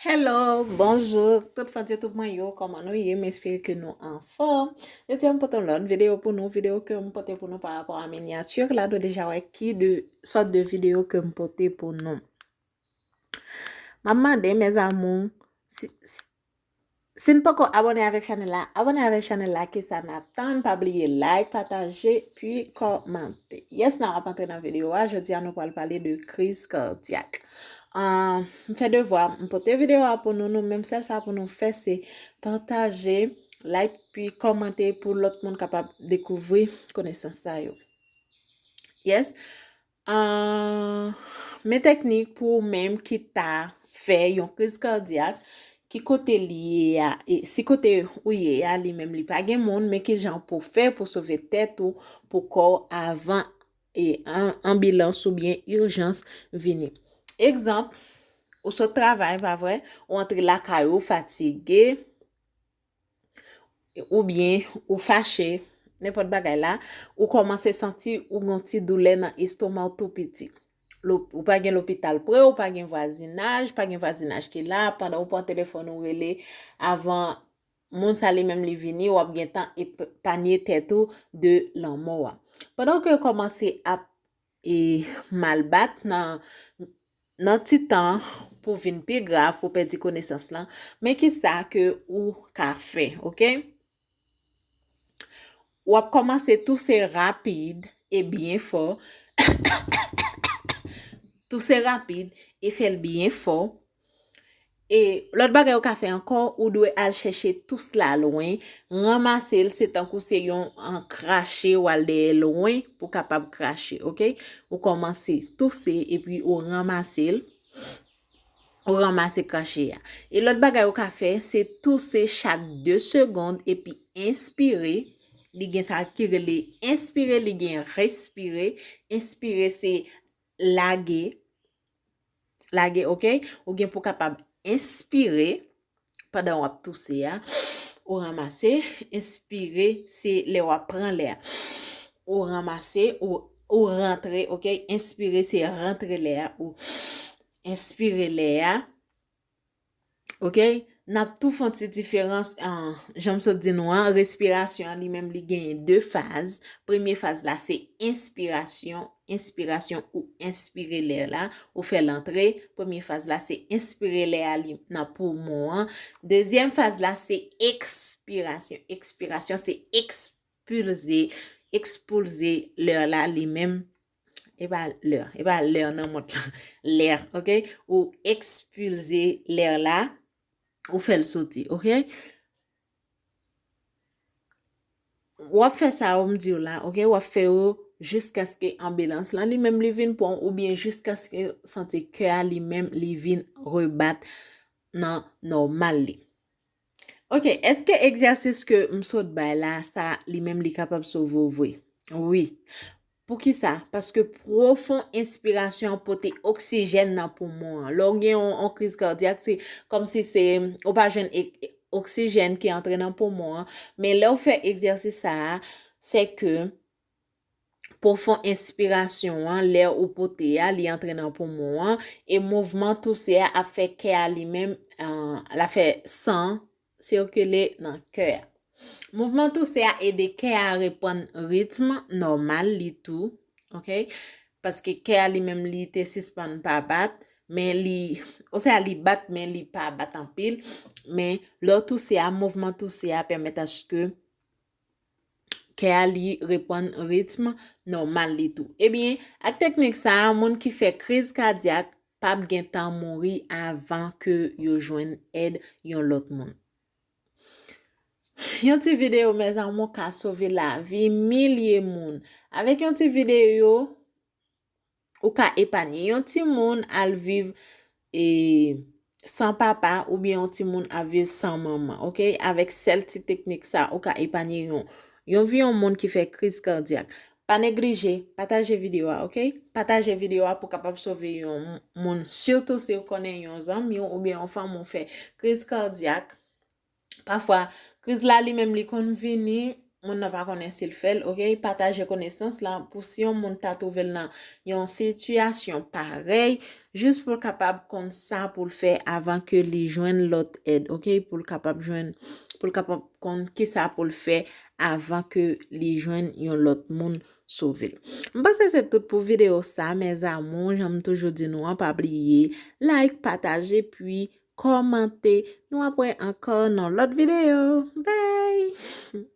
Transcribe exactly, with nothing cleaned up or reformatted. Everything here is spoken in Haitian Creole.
Hello, bonjou, tout fan YouTube mwen yo, kòman nou ye? M espere ke nou anfòm. Jodi a m pote yon lòt videyo pou nou, videyo ke m pote pou nou pa rapò a minyati la, nou deja wè ki de sòt de videyo ke m pote pou nou. M ap mande, mes amours, si, si, si n poko abòne avèk chanèl la, abòne avèk chanèl la, kisa n ap tann, pa bliye like, pataje, pi kòmante. Yes, n ap antre nan videyo a, jodi a nou pral pale de kriz kadyak. Ah, m fè devwa, m pote videyo a pou nou, nou menm sèl sa pou nou fè se pataje, like, pi kòmante pou lòt moun kapab dekouvri konesans sa yo. Yes. Ah, men teknik pou ou menm ki ta fè yon kriz kadyak, ki kote li ye a, e si kote ou ye a, li menm li pa gen moun, men ki jan pou fè pou sove tèt ou, pou kò w avan e an, anbilans oubyen ijans vini. Egzanp, ou sot travay, pa vre? Ou antre lakay ou fatige, oubyen ou fache, nenpòt bagay la, ou kòmanse santi ou gen yon ti doulè nan estoma w tou piti. Lo-, ou pa gen lopital pre, ou pa gen vwazinaj, pa gen vwazinaj ki la, pandan ou pran telefòn ou rele avan moun sa li menm li vini, w ap gentan epanye tèt ou de lanmò a. Pandan ke w kòmanse ap e mal bat nan, nan ti tan pou vin pi grav, pou pèdi konesans lan, men kisa ke ou ka fè, oke? W ap kòmanse touse rapid e byen fò. Touse rapid e fè l byen fò. E lòt bagay ou ka fè ankò, ou dwe al chèche tous la lwen, ranmase l, se tankou se yon, an, krache, w al dèyè lwen pou kapab krache, oke? Ou kòmanse touse epi ou ranmase l, ou ranmase krache a. E lòt bagay ou ka fè, se touse chak de segonn epi enspire. Li gen sa ki rele enspire, li gen respire. Enspire se lage, lage, oke? Ou gen pou kapab enspire pandan w ap touse a. Ou ranmase, enspire, se lè w ap pran lè a. Ou ranmase, ou, ou rantre, oke? Enspire, se rantre lè a. Ou enspire lè a. Oke? N ap tou fè yon ti diferans, an, jan m sot di nou an, respirasyon an li menm li genyen de faz. Premye faz la se enspirasyon, enspirasyon ou enspire lè la, ou fè l antre. Premye faz la se enspire lè a li nan poumon an. Dezyèm faz la se ekspirasyon. Ekspirasyon se ekspilze, ekspilze lè la li menm. E pa lè, e pa lè nan mont lan. Lè, oke? Ou ekspilze lè la, ou fè l soti, oke? W ap fè sa yo m di w la, oke? W ap fè yo jiskaske anbilans lan li menm li vin pran w, oubyen jiskaske w santi kè a li menm li vin rebat nan nòmal li. Oke, èske egzèsis ke m sot bay la, sa li menm li kapab sove w vre? Wi. Poukisa? Paske pwofon enspirasyon an pote oksijèn nan poumon an. Lè w gen yon, yon kriz kadyak, se kòmsi se, ou pa jwenn e-, e-, oksijèn ki antre nan poumon an. Men lè w fè egzèsis sa a, se ke pwofon enspirasyon an, lè ou pote a, li antre nan poumon an, e mouvman touse a ap fè kè a li menm, an, l ap fè san sikile nan kè a. Mouvman touse a ede kè a reprann ritm nòmal li tou, oke? Paske kè a li menm li te sispann pa bat, men li, oswa li bat, men li pa bat anpil. Men lè w touse a, mouvman touse a pèmèt aske kè a li reprann ritm nòmal li tou. Ebyen, ak teknik sa a, moun ki fè kriz kadyak p ap gentan mouri avan ke yo jwenn èd yon lòt moun. Yon ti videyo, mes amours, ka sove lavi milye moun. Avèk yon ti videyo, ou ka epanye yon timoun al viv, e, san papa oubyen yon timoun ap viv san manman, oke? Avèk sèl ti teknik sa, ou ka epanye yon, yon vi yon moun ki fè kriz kadyak. Pa neglije, pataje videyo a, oke? Pataje videyo a pou kapab sove yon moun, sitou si w konnen yon zanmi w oubyen yon fanmi w fè kriz kadyak. Pafwa, kriz la li menm li konn vini moun nan pa konnen si l fè l, oke? Pataje konesans lan pou si yon moun ta twouve l nan yon sitiyasyon parèy, jis pou l kapab konn sa pou l fè avan ke li jwenn lòt èd, oke? Pou l kapab jwenn, pou l kapab konn kisa pou l fè avan ke li jwenn yon lòt moun sove l. M panse se tout pou videyo sa, mes amours. Jan m toujou di nou an, pa bliye like, pataje, pi kòmante. Nou ap wè ankò nan lòt videyo. Bye!